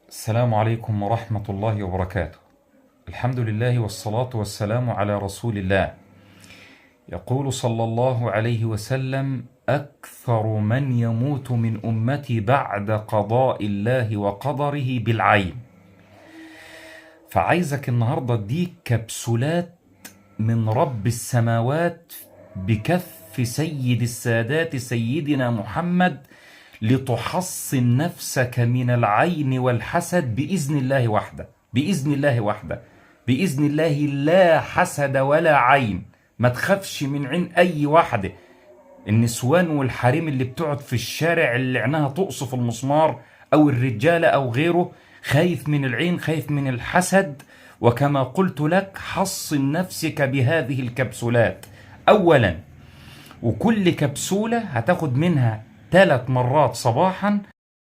السلام عليكم ورحمة الله وبركاته. الحمد لله والصلاة والسلام على رسول الله. يقول صلى الله عليه وسلم: أكثر من يموت من أمتي بعد قضاء الله وقدره بالعين. فعايزك النهاردة اديك كبسولات من رب السماوات بكف سيد السادات سيدنا محمد لتحصن نفسك من العين والحسد بإذن الله وحده، بإذن الله وحده، بإذن الله لا حسد ولا عين. ما تخافش من عين أي واحدة. النسوان والحريم اللي بتقعد في الشارع اللي عينها تقصف المسمار، أو الرجالة أو غيره، خايف من العين، خايف من الحسد. وكما قلت لك، حصن نفسك بهذه الكبسولات أولا، وكل كبسولة هتاخد منها 3 مرات صباحا.